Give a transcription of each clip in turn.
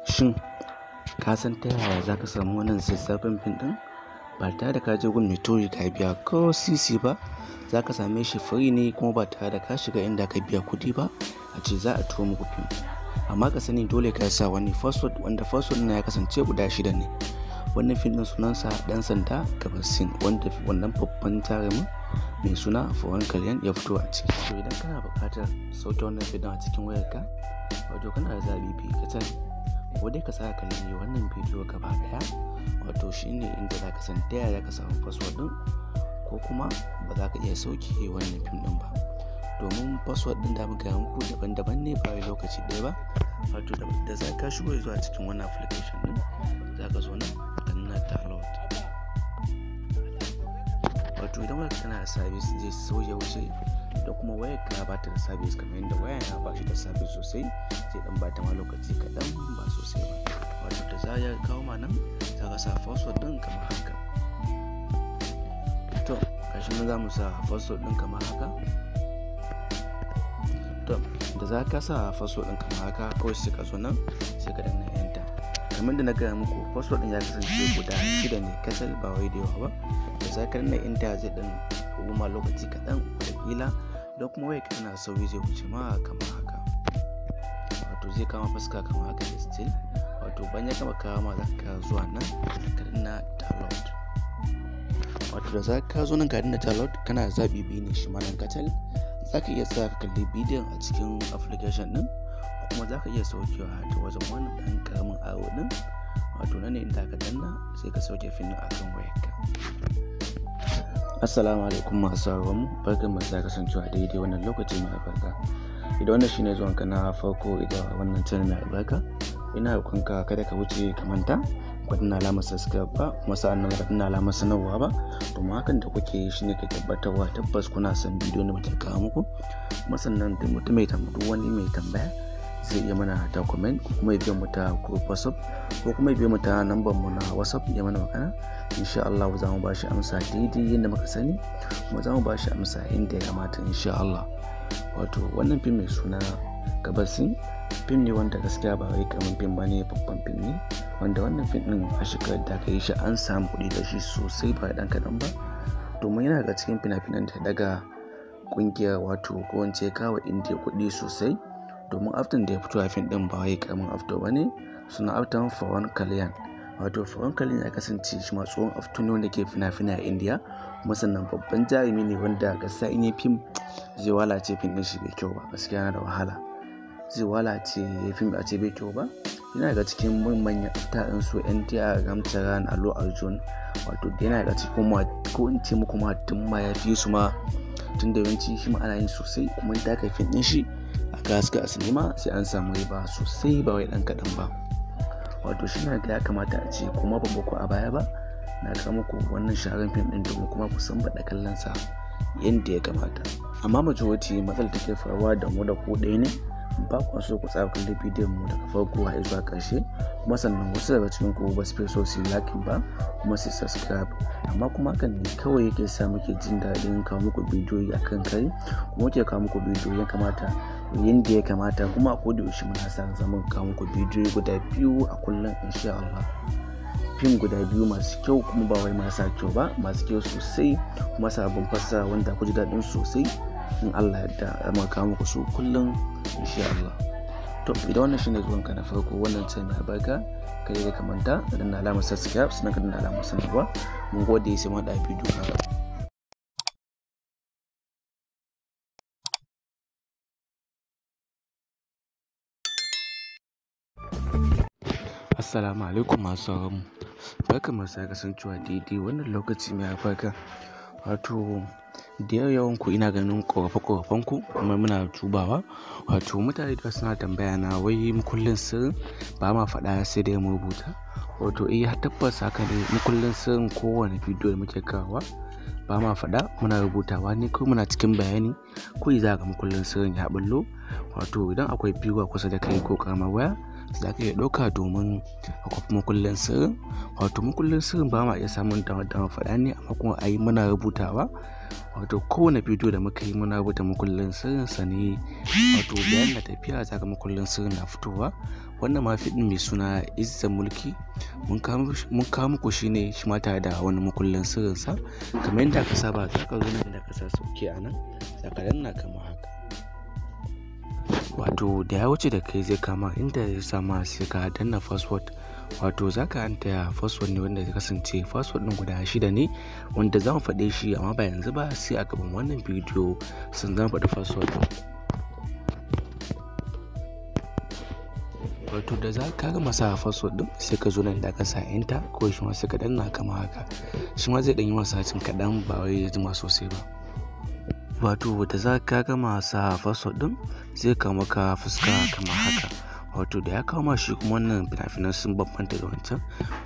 Shin ka san ta yaya za ka samu wannan zazzafan fim ɗin ba tare da ka je gun mai turi ka biya ko sisi ba? Za ka same shi free ne kuma ba tare da ka shiga inda ka biya kuɗi ba a ce za a turo muku fim. Amma ka sani dole ka sa wani password, wanda password na ya kasance guda 6 ne. Wannan fim ɗin sunansa Ɗan Sanda Gabbar Singh, wanda wannan babban jarumin mai suna Pawan Kalyan ya fito a ciki. To idan kana buƙatar sauke wannan fim ɗin a cikin wayarka, wato kana da zaɓi biyu kacal. Ko dai ka tsaya kalli wannan bidiyo gaba ɗaya, wato shine inda za ka san ta yaya za ka samu password ɗin, ko kuma ba za ka iya sauke wannan fim ɗin ba. Domin password ɗin da muka yi muku daban-daban ne, ba wai lokaci ɗaya ba. Wato da za ka shigo zuwa cikin wannan application ɗin, za ka zo nan ka danna download. Wato idan wayarka tana da service zai sauya wuce, da kuma wayarka ba ta da service kamar yadda waya na ba shi da service sosai, sai ɗan ba ta ma lokaci kaɗan ba sosai ba. Wato da zarar ya kawo ma nan, za ka sa password ɗin kamar haka. To gashi nan za mu sa password ɗin kamar haka. To da za ka sa password ɗin kamar haka, kawai sai ka zo nan sai ka danna enter. Kamar da na gaya muku, password ɗin ya kasance guda 6 ne kacal, ba wai da yawa ba. Da za ka danna enter zai ɗan ma lokaci kaɗan wataƙila, don kuma wayarka tana sauri zai wuce ma kamar haka. Wato zai kama fuska kamar haka da still. Wato bayan ya gama kawo ma, za ka zuwa nan ka danna download. Wato da za ka zo nan ka danna download, kana zaɓi biyu ne shi ma nan kacal. Za ka iya tsaya ka kalli bidiyon a cikin application ɗin, ko kuma za ka iya saukewa ta wajen wannan ɗan ƙaramin arrow ɗin. Wato nan ne inda ka danna sai ka sauke fim ɗin akan wayarka. Assalamu alaikum masu sauraron mu, barkan mu da kasancewa daidai wannan lokaci mai albarka. Idan wannan shine zuwanka na farko idan wannan channel mai albarka, ina roƙonka kada ka wuce ka manta ku danna alamar subscribe ba, kuma sa'annan ka danna alamar sanarwa ba, domin hakan da kuke yi shine ke tabbatarwa tabbas kuna son bidiyon da muke kawo muku. Kuma sannan duk mutum mai duk wani mai tambaya zai iya mana ta comment, ko kuma ya biyo mu ta group WhatsApp, ko kuma ya biyo mu ta number mu na WhatsApp ya mana magana. Insha Allah za mu bashi amsa daidai yadda muka sani, kuma za mu bashi amsa inda ya kamata insha Allah. Wato wannan fim mai suna Gabbar Singh fim ne wanda gaskiya ba wai karamin fim bane, babban fim ne, wanda wannan fim din a shekarar da aka yi shi an samu kuɗi da shi sosai ba ɗan kaɗan ba. Domin yana daga cikin fina-finan da daga ƙungiyar, wato ko in ce kawo Indiya kuɗi sosai. Domin aftan da ya fito a fim ɗin ba wai karamin afto ba ne, suna aftan Pawan Kalyan. Wato Pawan Kalyan ya kasance shi ma tsohon afto ne wanda ke fina-finai a Indiya, kuma sannan babban jarumi ne wanda gaskiya in yi fim zai walace fim ɗin shi bai kyau ba, gaskiya yana da wahala. Zai walace ya fim a ce bai kyau ba. Yana daga cikin manyan afta ɗin su NTR, Ram Charan, Allu Arjun. Wato yana daga cikin ma, ko in ce muku ma tun ma ya fi su ma, tun da yawanci shi ma ana yin sosai, kuma in ta kai fim ɗin shi aka haska a sinima sai an samu riba sosai ba wai ɗan kaɗan ba. Wato shi na ga ya kamata a ce kuma ban baku a baya ba, na kawo muku wannan shahararren fim ɗin domin kuma ku san baɗa kallon sa yadda ya kamata. Amma majority matsalar take faruwa da mu da ku ɗaya ne, ba ku so ku tsaya kalli bidiyon mu daga farko har zuwa ƙarshe, kuma sannan wasu daga cikin ku ba su fi so su yi like ba kuma su subscribe. Amma kuma hakan ne kawai yake sa muke jin daɗin kawo muku bidiyoyi akan kai, kuma muke kawo muku bidiyoyi ya kamata yadda ya kamata, kuma a koda yaushe muna sa ran zamu kawo muku bidiyoyi guda 2 a kullum insha Allah. Fim guda 2 masu kyau, kuma ba wai marasa kyau ba, masu kyau sosai kuma sabbin fassara wanda ku ji daɗin sosai in Allah ya yarda zamu kawo muku su kullum insha Allah. To idan wannan shine zuwanka na farko wannan channel mai albarka, kada ka manta ka danna alamar subscribe sannan ka danna alamar sanarwa. Mun gode, sai mun haɗa bidiyo na gaba. Assalamu alaikum masu sauraron mu. Barkan mu da sake kasancewa daidai wannan lokaci mai albarka. Wato da yawan ku ina ganin ƙorafe-ƙorafen ku kuma muna dubawa. Wato mutane da suna tambaya na wai mukullin sirrin ba ma faɗa sai dai mu rubuta. Wato tabbas haka ne, mukullin sirrin kowane bidiyo da muke kawowa ba ma faɗa, muna rubutawa ne ko muna cikin bayani kawai za ka ga mukullin sirrin ya ɓullo. Wato idan akwai biro kusa da kai ko ƙaramar waya, Za ka iya ɗauka domin ka kwafi makullin sirrin. Wato makullin sirrin ba ma iya samun damar da faɗa ne, amma kuma ai muna rubutawa. Wato kowane bidiyo da muka yi muna rubuta makullin sirrin sa ne. Wato bayan na tafiya za ka makullin sirrin na fitowa. Wannan ma fim ɗin mai suna Izzar Mulki mun kawo muku shi ne shi ma tare da wani makullin sirrin sa. Kamar yadda aka saba za ka zo nan inda ka sa sauke a nan, za ka danna kamar haka. Wato da ya wuce da kai zai kama inda ya sama sai ka danna password. Wato za ka antaya password ne wanda ya kasance password ɗin guda 6 ne wanda za mu faɗe shi amma ba yanzu ba, sai a gaban wannan bidiyo sun zan faɗi password ɗin. Wato da za ka gama sa password ɗin sai ka zo nan da ka sa enter ko shi ma sai ka danna kamar haka. Shi ma zai ɗan yi masa cin kaɗan ba wai ya jima sosai ba. Wato da za ka gama sa password ɗin zai kawo maka fuska kamar haka. Wato da ya kawo ma shi kuma wannan fina-finan sun bambanta da wancan,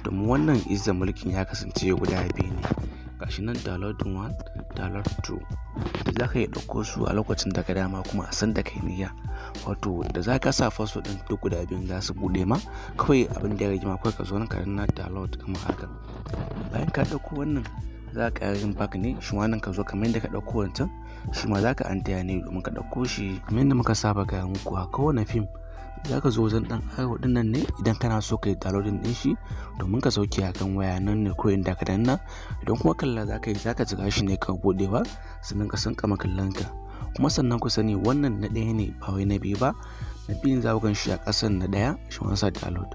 domin wannan Izzar Mulkin ya kasance guda 2 ne. Gashi nan download 1, download 2. Da za ka iya ɗauko su a lokacin da ka dama kuma a san da kai niyya. Wato da za ka sa password ɗin duk guda 2 za su buɗe ma. Kawai abin da ya rage ma kawai ka zo nan ka danna download kamar haka. Bayan ka ɗauko wannan za ka ƙara yin back ne, shi ma nan ka zo kamar yadda ka ɗauko wancan, shi ma za ka antaya ne domin ka ɗauko shi. Kamar yadda muka saba gaya muku a kowane fim za ka zo wajen ɗan arrow ɗin nan ne idan kana so ka yi downloading ɗin shi domin ka sauke a kan waya nan ne ko inda ka danna. Idan kuma kalla za ka yi za ka jira shi ne ka buɗewa sannan ka sankama kallon ka. Kuma sannan ku sani wannan na 1 ne ba wai na 2 ba. Na 2 za ku gan shi a ƙasan na 1 shi ma sa download.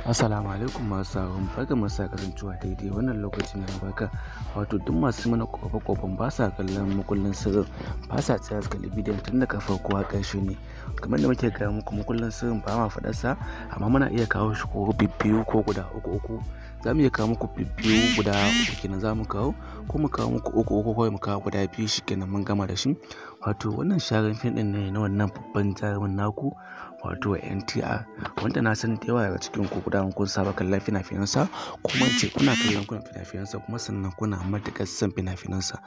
Assalamu alaikum masu sauraron, barkanmu da sake kasancewa daidai wannan lokaci mai albarka. Wato duk masu mana ƙofe-ƙofen ba sa kallon makullin sirrin, ba sa tsaya su kalli bidiyon tun daga farko har ƙarshe ne. Kamar da muke gaya muku makullin sirrin ba ma faɗar sa, amma muna iya kawo shi ko bibbiyu ko guda 3-3. Za mu iya kawo muku bibbiyu guda 3 kenan za mu kawo, ko mu kawo muku 3-3 ko mu kawo guda 2 shi kenan mun gama da shi. Wato wannan sharan fim ɗin ne na wannan babban jarumin naku wato NTR, wanda na san da yawa daga cikin ku guda kun saba kallon fina-finansa, kuma in ce kuna kallon kuna fina-finansa kuma sannan kuna matuƙar son fina-finansa.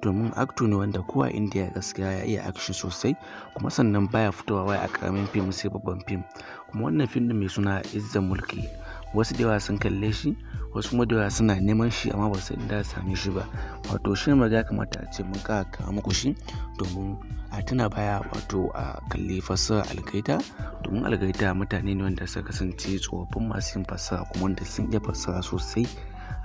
Domin actor ne wanda kowa Indiya gaskiya ya iya action sosai kuma sannan baya fitowa wai a ƙaramin fim sai babban fim. Kuma wannan fim ɗin mai suna Izzar Mulki wasu da yawa sun kalle shi, wasu kuma da yawa suna neman shi amma ba su san inda za su same shi ba. Wato shi ne ya kamata a ce mun ƙara kawo muku shi domin a tuna baya wato a kalli fassarar Algaita. Domin Algaita mutane ne wanda suka kasance tsofaffin masu yin fassara kuma wanda sun iya fassara sosai.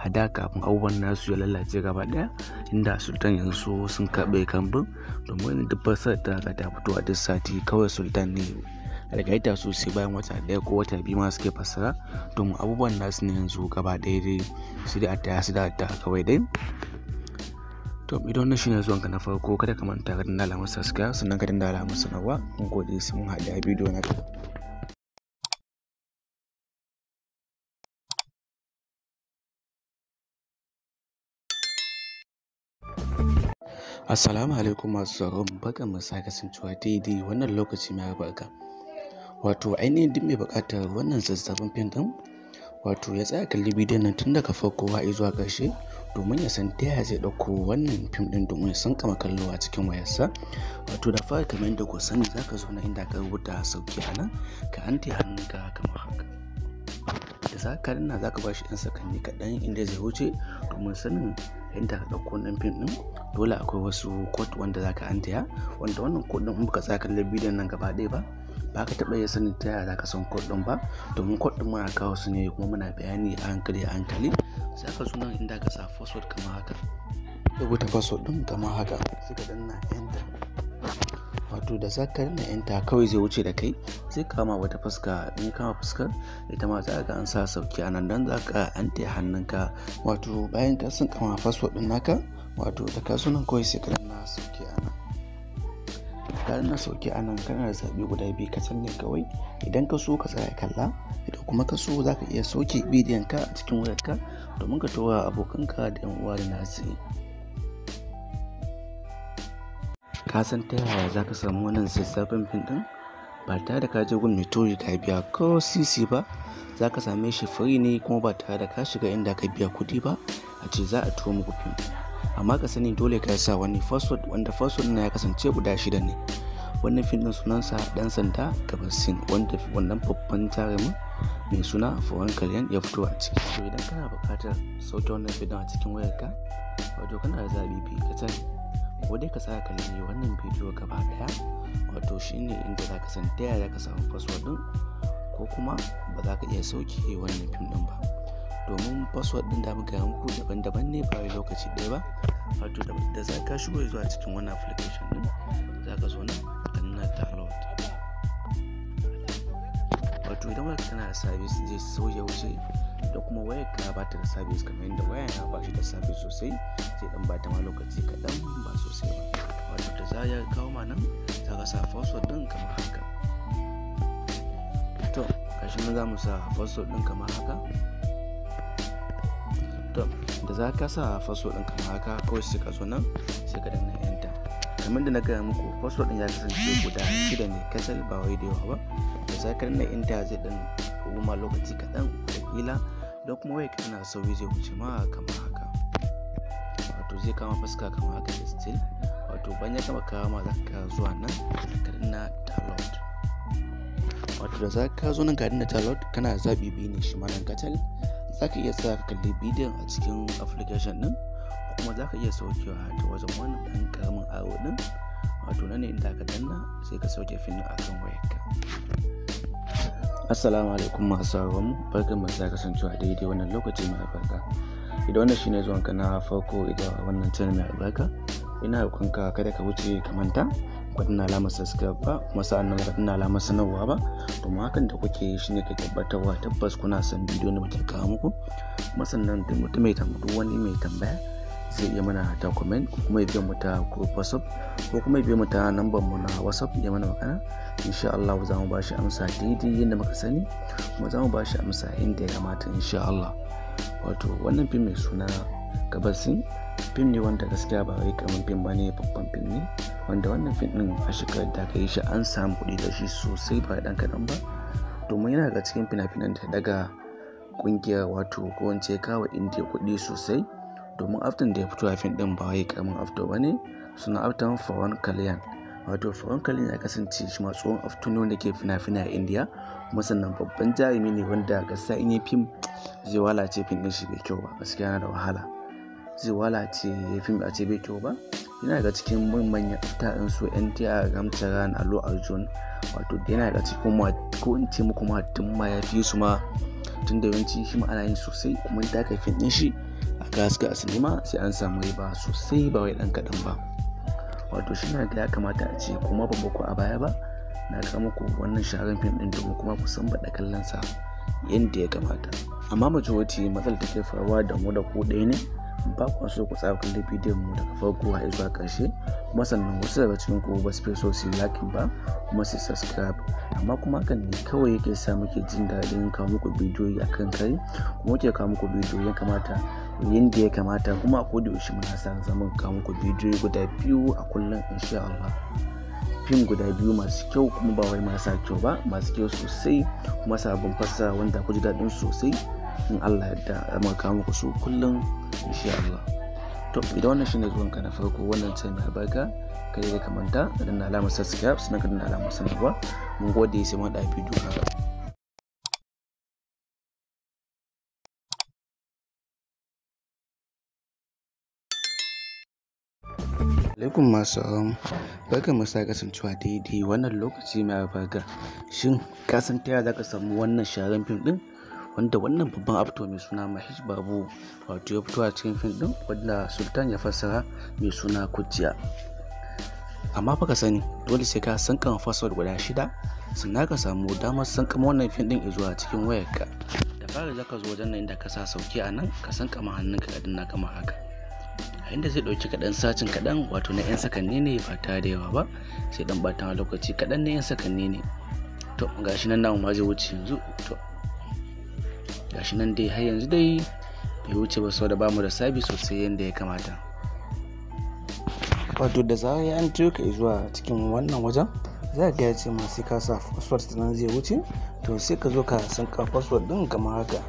A da kafin abubuwan nasu ya lalace gaba ɗaya, inda Sultan yanzu sun karɓe kambun. Domin duk fassarar ta ga ta fito a duk sati kawai Sultan ne Algaita su sai bayan wata 1 ko wata 2 ma suke fassara. Domin abubuwan nasu ne yanzu gaba ɗaya dai su dai addu'a su da addu'a kawai dai. To idan wannan shine zuwanka na farko kada ka manta ka danna alamar subscribe sannan ka danna alamar sanarwa. Mun gode sai mun haɗu a bidiyo na gaba. Assalamu alaikum masu sauraron, barkanmu da sake kasancewa daidai wannan lokaci mai albarka. Wato ainihin duk mai buƙatar wannan zazzafin fim ɗin wato ya tsaya kalli bidiyon nan tun daga farko har zuwa ƙarshe domin ya san ta yaya zai ɗauko wannan fim ɗin domin ya sankama kallo a cikin wayarsa. Wato da fari kamar yadda ku sani za ka zo nan inda ka rubuta sauke a nan ka antaya hannunka kamar haka. Da za ka danna za ka ba shi 'yan sakanni kaɗan inda zai wuce domin sanin yadda ka ɗauko wannan fim ɗin. Dole akwai wasu code wanda za ka antaya, wanda wannan code ɗin in baka tsaya kallon bidiyon nan gaba ɗaya ba, ba ka taɓa iya sanin ta yaya za ka san code ɗin ba. Domin code ɗin muna kawo su ne kuma muna bayani a hankali a hankali. Za ka zo nan inda ka sa password kamar haka. Rubuta password ɗin kamar haka sai ka danna enter. Wato da za ka danna enter kawai zai wuce da kai, zai kama wata fuska. In ya kama fuskar ita ma za ka ga an sa sauke a nan don za ka antaya hannunka. Wato bayan ka san kama password ɗin naka, wato da ka zo nan kawai sai ka danna sauke a nan. Ka danna sauke a nan kana da zaɓi guda 2 kacal ne kawai. Idan ka so ka tsaya kalla, idan kuma ka so za ka iya sauke bidiyon ka a cikin wayarka domin ka tura abokanka da 'yan uwa da na arziki. Ka san ta yaya za ka samu wannan zazzafin fim ɗin? Ba tare da ka je gun mai turi ka biya ko sisi ba, za ka same shi free ne kuma ba tare da ka shiga inda ka biya kuɗi ba a ce za a turo muku fim. Amma ka sani dole ka sa wani password wanda password ɗin ya kasance guda 6 ne. Wannan fim ɗin sunansa Ɗan Sanda Gabbar Singh, wanda wannan babban jarumin mai suna Pawan Kalyan ya fito a ciki. To idan kana buƙatar sauke wannan fim ɗin a cikin wayarka, wato kana da zaɓi biyu kacal. Ko dai ka tsaya kalli wannan bidiyo gaba ɗaya, wato shine inda za ka san ta yaya za ka samu password ɗin, ko kuma ba za ka iya sauke wannan fim ɗin ba. Domin password ɗin da muka gaya muku daban-daban ne, ba wai lokaci ɗaya ba. Wato da za ka shigo zuwa cikin wannan application ɗin, za ka zo nan ka danna download. Wato idan wayarka tana da service zai sauya wuce, da kuma wayarka ba ta da service kamar yadda waya na ba shi da service sosai, zai ɗan bata ma lokaci kaɗan ba sosai ba. Wato da zarar ya kawo ma nan, za ka sa password ɗin kamar haka. To gashi nan za mu sa password ɗin kamar haka. To da za ka sa password ɗin kamar haka, kawai sai ka zo nan sai ka danna enter. Kamar da na gaya muku, password ɗin ya kasance guda 6 ne kacal, ba wai da yawa ba. Da za ka danna enter zai ɗan ma lokaci kaɗan wataƙila, don kuma wayarka tana sauri zai wuce ma kamar haka. Wato zai kama fuska kamar haka da still. Wato bayan ya gama kawo ma, za ka zuwa nan ka danna download. Wato da za ka zo nan ka danna download, kana zaɓi biyu ne shi ma nan kacal. Za ka iya tsaya ka kalli bidiyon a cikin application ɗin, ko kuma za ka iya saukewa ta wajen wannan ɗan ƙaramin arrow ɗin. Wato nan ne inda aka danna sai ka sauke fim ɗin akan wayarka. Assalamu alaikum masu sauraron mu, barkanmu da kasancewa daidai wannan lokaci mai albarka. Idan wannan shine zuwanka na farko idan wannan channel mai albarka, ina roƙonka kada ka wuce ka manta ka danna alamar subscribe ba, kuma sa'annan ka danna alamar sanarwa ba. Domin hakan da kuke yi shine ke tabbatarwa tabbas kuna son bidiyon da muke kawo muku. Kuma sannan duk mutum mai duk wani mai tambaya zai iya mana ta comment, ko kuma ya biyo mu ta group WhatsApp, ko kuma ya biyo mu ta number mu na WhatsApp ya mana magana. Insha Allah za mu ba shi amsa daidai yadda muka sani, kuma za mu ba shi amsa inda ya kamata insha Allah. Wato wannan fim mai suna Gabbar Singh fim ne wanda gaskiya ba wai karamin fim ba ne, babban fim ne. Wanda wannan fim ɗin a shekarar da aka yi shi an samu kuɗi da shi sosai ba ɗan kaɗan ba. Domin yana daga cikin fina-finan da daga ƙungiyar, wato ko in ce kawo Indiya kuɗi sosai. Domin after da ya fito a fim ɗin ba wai karamin actor ba ne, suna actor Pawan Kalyan. Wato Pawan Kalyan ya kasance shi ma tsohon actor ne wanda ke fina-finai a Indiya, kuma sannan babban jarumi ne wanda gaskiya in yi fim zai wahala ce fim ɗin shi bai kyau ba. Gaskiya yana da wahala, zai wahala ce ya fim a ce bai kyau ba. Yana daga cikin manyan actor ɗin su NTR, Ram Charan, Allu Arjun. Wato yana daga cikin ma, ko in ce muku ma tun ma ya fi su ma, tun da yawanci shi ma ana yin sosai, kuma in taka fim ɗin shi a gaskiya a sinima sai an samu riba sosai ba wai ɗan kaɗan ba. Wato shi na ga ya kamata a ce kuma ban baku a baya ba, na kawo muku wannan shahararren fim ɗin domin kuma ku san baɗa kallon sa yadda ya kamata. Amma majority matsalar da ke faruwa da mu da ku ɗaya ne, ba ku so ku tsaya kalli bidiyon mu daga farko har zuwa ƙarshe. Kuma sannan wasu daga cikin ku ba su fi so su yi like ba kuma su subscribe. Amma kuma hakan ne kawai yake sa muke jin daɗin kawo muku bidiyoyi a kan kari, kuma muke kawo muku bidiyoyi ya kamata yadda ya kamata. Kuma a koda yaushe muna sa ran zamu kawo muku bidiyoyi guda 2 a kullum insha Allah. Fim guda 2 masu kyau, kuma ba wai marasa kyau ba, masu kyau sosai, kuma sabbin fassara wanda ku ji daɗin sosai in Allah ya yarda zamu kawo muku su kullum insha Allah. To idan wannan shine zuwanka na farko wannan channel mai albarka, kada ka manta ka danna alamar subscribe sannan ka danna alamar sanarwa. Mun gode, sai mun haɗu a bidiyo na gaba. Alaikum masu sauraron, barkanmu da sake kasancewa daidai wannan lokaci mai albarka. Shin ka san ta yaya za ka samu wannan shahararren fim ɗin? Wanda wannan babban actor mai suna Mahesh Babu wato ya fito a cikin fim ɗin wanda Sultan ya fassara mai suna Kujiya. Amma fa ka sani, dole sai ka sankama password guda 6 sannan ka samu damar sankama wannan fim ɗin zuwa cikin wayarka. Da fari za ka zo wajen nan inda ka sa sauke a nan, ka sankama hannunka ka danna kamar haka. A inda zai ɗauki kaɗan sacin kaɗan, wato na 'yan sakanni ne ba tare da yawa ba, sai ɗan ɓata lokaci kaɗan na 'yan sakanni ne. To gashi nan namu ma zai wuce yanzu. To gashi nan dai har yanzu dai bai wuce ba saboda bamu da sabi sosai yanda ya kamata. Wato da zarar an turo ka zuwa cikin wannan wajen, za ka ga ya ce ma sai ka sa password sannan zai wuce. To sai ka zo ka sanka password ɗin kamar haka.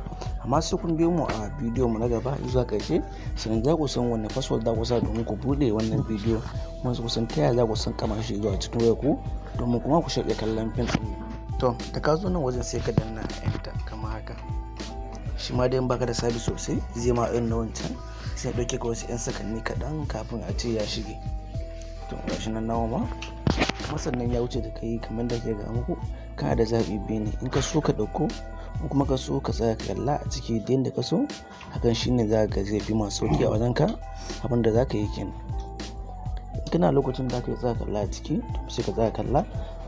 Amma sai kun biyo mu a bidiyo mu na gaba zuwa ƙarshe, sannan za ku san wanne password za ku sa domin ku buɗe wannan bidiyo, kuma ku san ta yaya za ku san kama shi zuwa cikin wayar ku domin kuma ku shirya kallon fim ɗin. To da ka zo nan wajen sai ka danna enter kamar haka. Shi ma dai in baka da sabis sosai zai ma irin na wancan, sai ya ɗauke ka wasu 'yan sakanni kaɗan kafin a ce ya shige. To gashi nan nawa ma kuma sannan ya wuce da kai kamar da ke ga muku, kana da zaɓi biyu ne, in ka so ka ɗauko in kuma ka so ka tsaya ka kalla a ciki da yanda ka so. Hakan shine za ka zai fi ma sauƙi a wajenka, abin da za ka yi kenan. In kana lokacin da ka yi tsaya kalla a ciki, to sai ka tsaya kalla,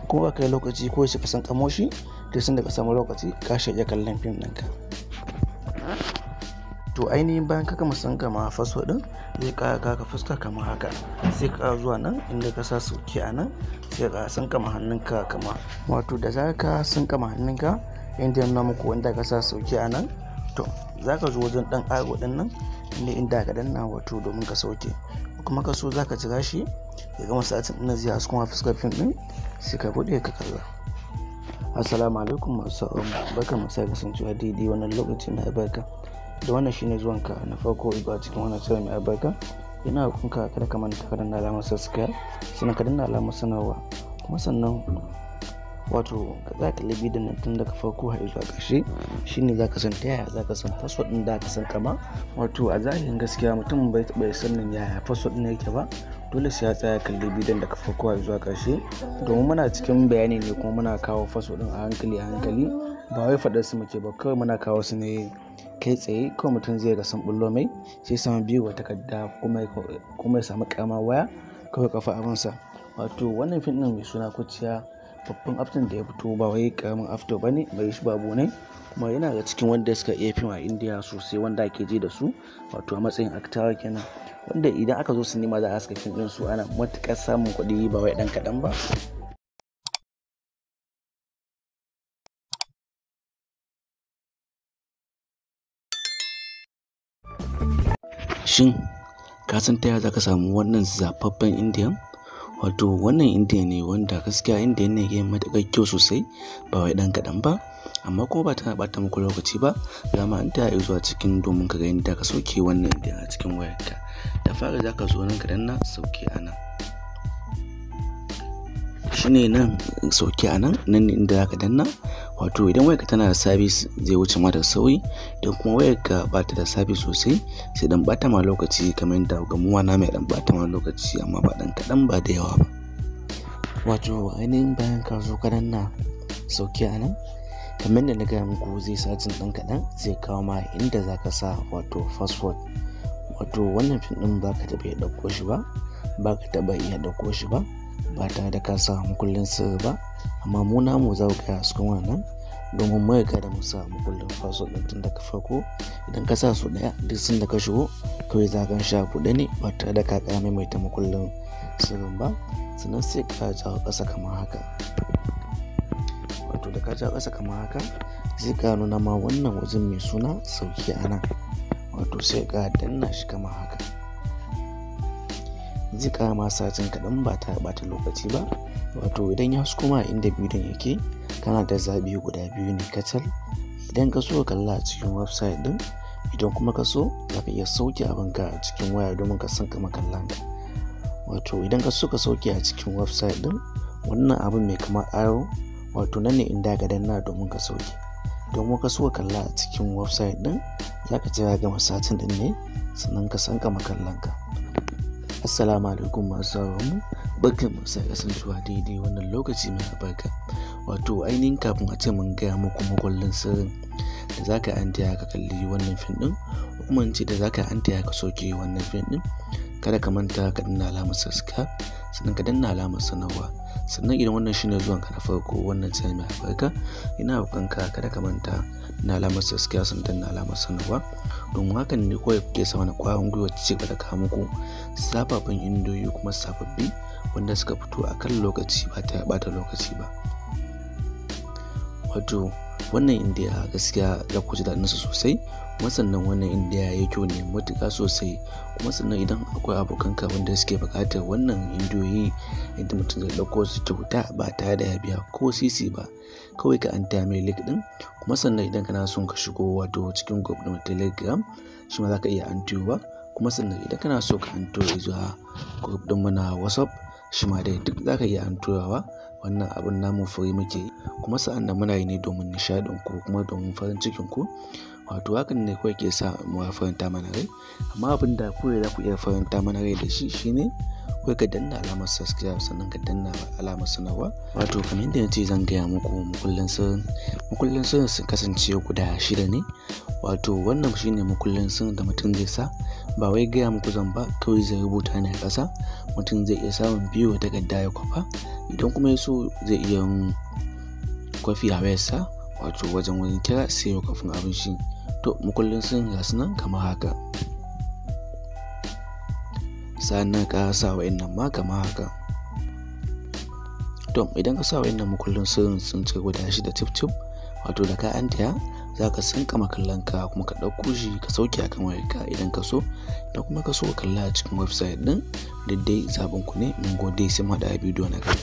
kuma ka kai lokaci ko sai ka san kamo shi, duk sanda ka samu lokaci ka shirya kallon fim ɗinka. To ainihin bayan ka gama san gama password ɗin, zai ƙara kaka fuska kamar haka. Sai ka zuwa nan inda ka sa sauke a nan, sai ka san kama hannunka kama. Wato da za ka san kama hannunka inda nuna muku wanda ka sa sauke a nan, to za ka zo wajen ɗan arrow ɗin nan ne inda ka danna wato domin ka sauke. Kuma ka so za ka jira shi ya gama satin ɗin zai hasko ma fuskar fim ɗin, sai ka buɗe ka kalla. Assalamu alaikum masu sauraron mu, barkanmu da sake kasancewa daidai wannan lokaci mai albarka. Da wannan shine zuwanka na farko zuwa cikin wannan channel mai albarka, ina roƙonka kada ka manta ka danna alamar subscribe, sannan ka danna alamar sanarwa, kuma sannan wato ka tsaya kalli bidiyon nan tun daga farko har zuwa ƙarshe. Shine za ka san ta yaya za ka san password ɗin da ka san kama. Wato a zahirin gaskiya mutum bai taɓa sanin yaya password ɗin yake ba, dole sai ya tsaya kalli bidiyon daga farko har zuwa ƙarshe, domin muna cikin bayani ne kuma muna kawo password ɗin a hankali a hankali, ba wai faɗar su muke ba, kawai muna kawo su ne kai tsaye. Kawai mutum zai ga sun bullo mai sai samu biyu wa takarda kuma ya samu ƙaramar waya kawai kafa abinsa. Wato wannan fim ɗin mai suna Kuciya, babban afton da ya fito ba wai ƙaramin afto ba ne, mai shi babu ne, kuma yana da cikin wanda suka iya fim a Indiya sosai wanda ake ji da su, wato a matsayin actor kenan, wanda idan aka zo sinima za a haska fim ɗin su ana matuƙar samun kuɗi ba wai ɗan kaɗan ba. Shin ka san ta yaya za ka samu wannan zafaffen Indiyan? Wato wannan Indiya ne wanda gaskiya Indiyan ne ya yi matuƙar kyau sosai ba wai ɗan kaɗan ba, amma kuma ba tana ɓata muku lokaci ba, za mu an taya zuwa cikin domin ka ga yadda ka sauke wannan Indiyan a cikin wayarka. Da fari za ka zo nan ka danna sauke a nan. Shine nan sauke a nan, nan ne inda za ka danna. Wato idan wayarka tana da sabis zai wuce ma da sauri, idan kuma wayarka ba ta da sabis sosai sai dan ɓata ma lokaci kamar yadda gamuwa na mai dan ɓata ma lokaci, amma ba ɗan kaɗan ba da yawa ba. Wato ainihin bayan ka zo ka danna sauke a nan, kamar yadda na gaya muku zai satin ɗan kaɗan zai kawo ma inda za ka sa wato password. Wato wannan fim ɗin ba ka taɓa iya ɗauko shi ba, ba ka taɓa iya ɗauko shi ba ba tare da ka sa mukullin sirri ba, amma mu namu za ku ga cikin wannan domin mun riga da mun sa mukullin password ɗin tun daga farko. Idan ka sa su ɗaya duk sanda ka shigo kawai za ka gan shi a buɗe ne ba tare da ka ƙara maimaita mukullin sirrin ba. Sannan sai ka jawo ƙasa kamar haka. Wato da ka jawo ƙasa kamar haka zai ƙara nuna ma wannan wajen mai suna sauke a nan, wato sai ka danna shi kamar haka. Zai ƙara ma satin kaɗan ba tare ɓata lokaci ba. Wato idan ya hasko ma inda bidiyon yake, kana da zaɓi guda biyu ne kacal. Idan ka so ka kalla a cikin website ɗin, idan kuma ka so za ka iya sauke abinka a cikin waya domin ka san kama kallon ka. Wato idan ka so ka sauke a cikin website ɗin, wannan abin mai kamar arrow, wato nan ne inda ka danna domin ka sauke. Idan kuma ka so ka kalla a cikin website ɗin, za ka jira gama satin ɗin ne sannan ka san kama kallon ka. Assalamu alaikum masu sauraron mu, barkanmu da sake kasancewa daidai wannan lokaci mai albarka. Wato ainihin kafin a ce mun gaya muku makullin sirrin da za ka antaya ka kalli wannan fim ɗin, ko kuma in ce da za ka antaya ka sauke wannan fim ɗin, kada ka manta ka danna alamar subscribe, sannan ka danna alamar sanarwa. Sannan idan wannan shine zuwanka na farko wannan channel mai albarka, ina roƙonka kada ka manta danna alamar subscribe sannan danna alamar sanarwa, domin hakan ne kawai kuke sa mana ƙwarin gwiwa ci gaba da kawo muku sababbin indiyoyi kuma sababbi wanda suka fito a kan lokaci ba tare ɓata lokaci ba. Wato wannan indiya gaskiya za ku ji daɗinsa sosai, kuma sannan wannan indiya ya kyau ne matuƙa sosai. Kuma sannan idan akwai abokanka wanda suke buƙatar wannan indiyoyi yadda mutum zai ɗauko su kyauta ba tare da ya biya ko sisi ba, kawai ka an taya mai link ɗin. Kuma sannan idan kana son ka shigo wato cikin group ɗin Telegram, shi ma za ka iya antiyowa. Kuma sannan idan kana so ka antiyo zuwa group ɗin mu na WhatsApp, shi ma dai duk za ka iya antiyowa. Wannan abun namu free muke yi, kuma sa'an nan muna yi ne domin nishaɗin ku kuma domin farin cikin ku. Wato hakan ne kawai ke sa mu faranta mana rai. Amma abin da kawai za ku iya faranta mana rai da shi shine kawai ka danna alamar subscribe, sannan ka danna alamar sanarwa. Wato kamar yadda na ce zan gaya muku mukullin sirrin, mukullin sirrin sun kasance guda 6 ne. Wato wannan shine mukullin sirrin da mutum zai sa, ba wai gaya muku zan ba, kawai zai rubuta ne a ƙasa. Mutum zai iya samun biyu takarda ya kwafa, idan kuma ya so zai iya yin kwafi a wayarsa, wato wajen wani kira sai ya kwafin abin shi. To mukullin sirrin ga su nan kamar haka. Sa'annan ka sa wa'innan ma kamar haka. To idan ka sa wa'innan mukullin sirrin sun cika guda 6 cif cif, wato da ka antaya za ka sankama kallon ka kuma ka ɗauko shi ka sauke akan wayarka idan ka so, idan kuma ka so ka kalla a cikin website ɗin, duk dai zaɓin ku ne. Mun gode, sai mu haɗu a bidiyo na gaba.